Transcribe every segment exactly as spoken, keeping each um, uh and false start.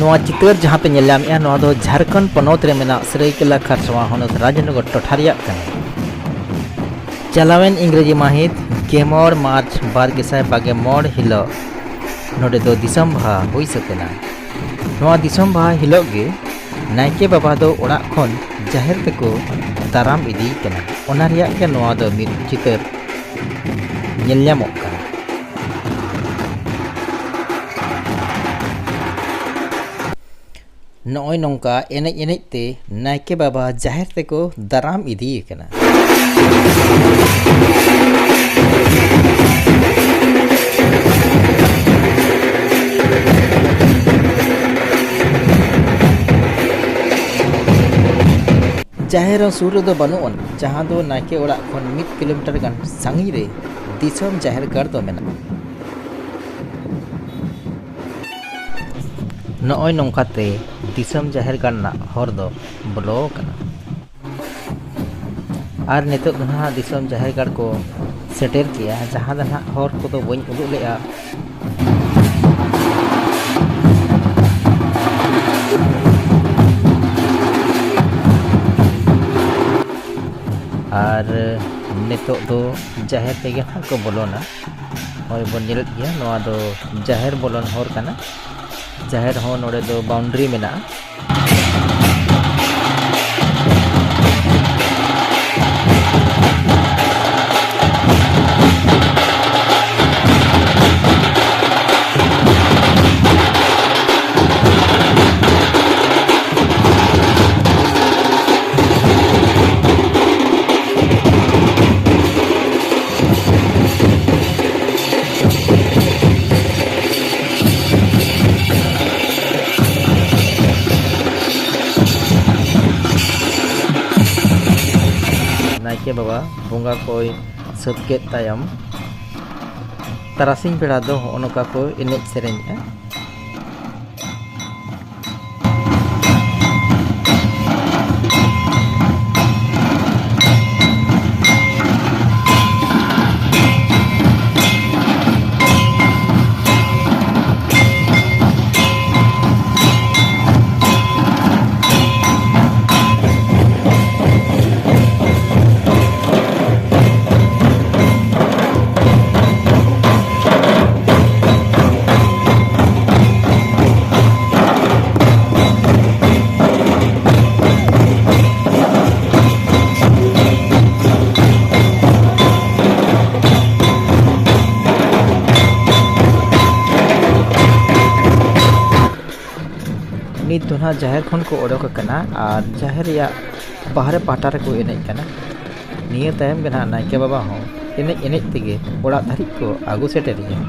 ᱱᱚᱣᱟ ᱪᱤᱛᱟᱹᱨ ᱡᱟᱦᱟᱸ ᱯᱮ ᱧᱮᱞ ᱧᱟᱢᱮᱫᱼᱟ, ᱱᱚᱣᱟ ᱫᱚ ᱡᱷᱟᱲᱠᱷᱚᱸᱰ ᱯᱚᱱᱚᱛ ᱨᱮ ᱢᱮᱱᱟᱜ ᱥᱟᱹᱨᱟᱹᱭᱠᱮᱞᱟ ᱠᱷᱟᱨᱥᱟᱣᱟ ᱦᱚᱱᱚᱛ ᱨᱟᱡᱽᱱᱚᱜᱚᱨ ᱴᱚᱴᱷᱟ ᱨᱮᱭᱟᱜ ᱠᱟᱱᱟ᱾ ᱪᱟᱞᱟᱣᱮᱱ ᱤᱝᱨᱮᱡᱤ ᱢᱟᱹᱦᱤᱛ ᱜᱮᱞ ᱢᱚᱬᱮ ᱢᱟᱨᱪ ᱵᱟᱨ ᱜᱮᱥᱟᱭ ᱵᱟᱜᱮ ᱢᱚᱬ ᱦᱤᱞᱳᱜ ᱱᱚᱰᱮ ᱫᱚ ᱫᱤᱥᱚᱢ ᱵᱟᱦᱟ ᱦᱩᱭ ᱥᱟᱹᱛ ᱮᱱᱟ᱾ ᱱᱚᱣᱟ ᱫᱤᱥᱚᱢ ᱵᱟᱦᱟ ᱦᱤᱞᱳᱜ ᱜᱮ ᱱᱟᱭᱠᱮ ᱵᱟᱵᱟ ᱫᱚ ᱚᱲᱟᱜ ᱠᱷᱚᱱ ᱡᱟᱦᱮᱨ ᱛᱮᱠᱚ ᱫᱟᱨᱟᱢ ᱤᱫᱤᱭᱮ ᱠᱟᱱᱟ᱾ ᱚᱱᱟ ᱨᱮᱭᱟᱜ ᱜᱮ ᱱᱚᱣᱟ ᱫᱚ ᱢᱤᱫ ᱪᱤᱛᱟᱹᱨ ᱧᱮᱞ ᱧᱟᱢᱚᱜ ᱠᱟᱱᱟ᱾ ᱱᱚᱜᱼᱚᱭ ᱱᱚᱝᱠᱟ ᱮᱱᱮᱡ ᱮᱱᱮᱡ ᱛᱮ ᱱᱟᱭᱠᱮ ᱵᱟᱵᱟ ᱡᱟᱦᱮᱨ ᱛᱮᱠᱚ ᱫᱟᱨᱟᱢ ᱤᱫᱤᱭᱮ ᱠᱟᱱᱟ᱾ ᱡᱟᱦᱮᱨ ᱦᱚᱸ ᱥᱩᱨ ᱨᱮᱫᱚ ᱵᱟᱹᱱᱩᱜ ᱟᱱ, ᱡᱟᱦᱟᱸ ᱫᱚ ᱱᱟᱭᱠᱮ ᱚᱲᱟᱜ ᱠᱷᱚᱱ ᱢᱤᱫ ᱠᱤᱞᱳᱢᱤᱴᱟᱨ ᱜᱟᱱ ᱥᱟᱺᱜᱤᱧ ᱨᱮ ᱫᱤᱥᱚᱢ ᱡᱟᱦᱮᱨ ᱜᱟᱲ ᱫᱚ ᱢᱮᱱᱟᱜᱼᱟ᱾ ᱱᱚᱜᱼᱚᱭ ᱱᱚᱝᱠᱟᱛᱮ ᱫᱤᱥᱚᱢ ᱡᱟᱦᱮᱨ ᱜᱟᱲ ᱨᱮᱱᱟᱜ ᱦᱚᱨ ᱫᱚ ᱵᱚᱞᱚ ᱟᱠᱟᱱᱟ᱾ ᱟᱨ ᱱᱤᱛᱚᱜ ᱫᱚ ᱱᱟᱦᱟᱜ ᱫᱤᱥᱚᱢ ᱡᱟᱦᱮᱨ ᱜᱟᱲ ᱠᱚ ᱥᱮᱴᱮᱨ ᱠᱮᱜᱼᱟ, ᱡᱟᱦᱟᱸ ᱫᱚ ᱱᱟᱦᱟᱜ ᱦᱚᱨ ᱠᱚᱫᱚ ᱵᱟᱹᱧ ᱩᱫᱩᱜ ᱞᱮᱜᱼᱟ᱾ ᱟᱨ ᱱᱤᱛᱚᱜ ᱫᱚ ᱡᱟᱦᱮᱨ ᱛᱮᱜᱮ ᱱᱟᱦᱟᱜ ᱠᱚ ᱵᱚᱞᱚᱱᱟ᱾ ᱱᱚᱜᱼᱚᱭ ᱵᱚᱱ ᱧᱮᱞᱮᱫ ᱜᱮᱭᱟ, ᱱᱚᱣᱟ ᱫᱚ ᱡᱟᱦᱮᱨ ᱵᱚᱞᱚᱱ ᱦᱚᱨ ᱠᱟᱱᱟ᱾ ᱡᱟᱦᱮᱨ ᱦᱚᱸ ᱱᱚᱰᱮ ᱫᱚ ᱵᱟᱣᱩᱱᱰᱟᱨᱤ ᱢᱮᱱᱟᱜᱼᱟ᱾ ᱱᱟᱭᱠᱮ ᱵᱟᱵᱟ ᱵᱚᱸᱜᱟ ᱠᱚᱭ ᱥᱟᱹᱛ ᱠᱮᱫ ᱛᱟᱭᱚᱢ, ᱛᱟᱨᱟᱥᱤᱧ ᱵᱮᱲᱟ ᱫᱚ ᱦᱚᱸᱜᱼᱚ ᱱᱚᱝᱠᱟ ᱠᱚ ᱮᱱᱮᱡ ᱥᱮᱨᱮᱧᱮᱜᱼᱟ᱾ ᱱᱤᱛ ᱫᱚ ᱱᱟᱦᱟᱜ ᱡᱟᱦᱮᱨ ᱠᱷᱚᱱ ᱠᱚ ᱚᱰᱚᱠ ᱟᱠᱟᱱᱟ ᱟᱨ ᱡᱟᱦᱮᱨ ᱨᱮᱭᱟᱜ ᱵᱟᱦᱨᱮ ᱯᱟᱦᱴᱟ ᱨᱮᱠᱚ ᱮᱱᱮᱡ ᱠᱟᱱᱟ᱾ ᱱᱤᱭᱟᱹ ᱛᱟᱭᱚᱢ ᱜᱮ ᱱᱟᱦᱟᱜ ᱱᱟᱭᱠᱮ ᱵᱟᱵᱟ ᱦᱚᱸ ᱮᱱᱮᱡ ᱮᱱᱮᱡ ᱛᱮᱜᱮ ᱚᱲᱟᱜ ᱫᱷᱟᱹᱨᱤᱡ ᱠᱚ ᱟᱹᱜᱩ ᱥᱮᱴᱮᱨᱮᱭᱟ᱾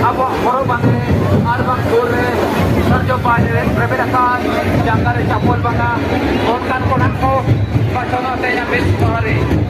ᱟᱵᱚᱣᱟᱜ ᱦᱚᱨᱚᱜ ᱵᱟᱸᱫᱮ ᱟᱨ ᱵᱟᱝ ᱜᱳᱲ ᱨᱮ ᱥᱟᱨᱡᱚᱢ ᱯᱟᱹᱦᱤ ᱨᱮ ᱨᱮᱵᱮᱫ ᱟᱠᱟᱫ ᱡᱟᱸᱜᱟ ᱨᱮ ᱪᱟᱯᱚᱞ ᱵᱟᱝᱟ, ᱚᱱᱠᱟᱱ ᱠᱚᱲᱟ ᱠᱚ ᱵᱟᱪᱷᱚᱱᱚᱜ ᱛᱮ ᱢᱤᱫ ᱥᱚᱦᱚᱨ ᱨᱮ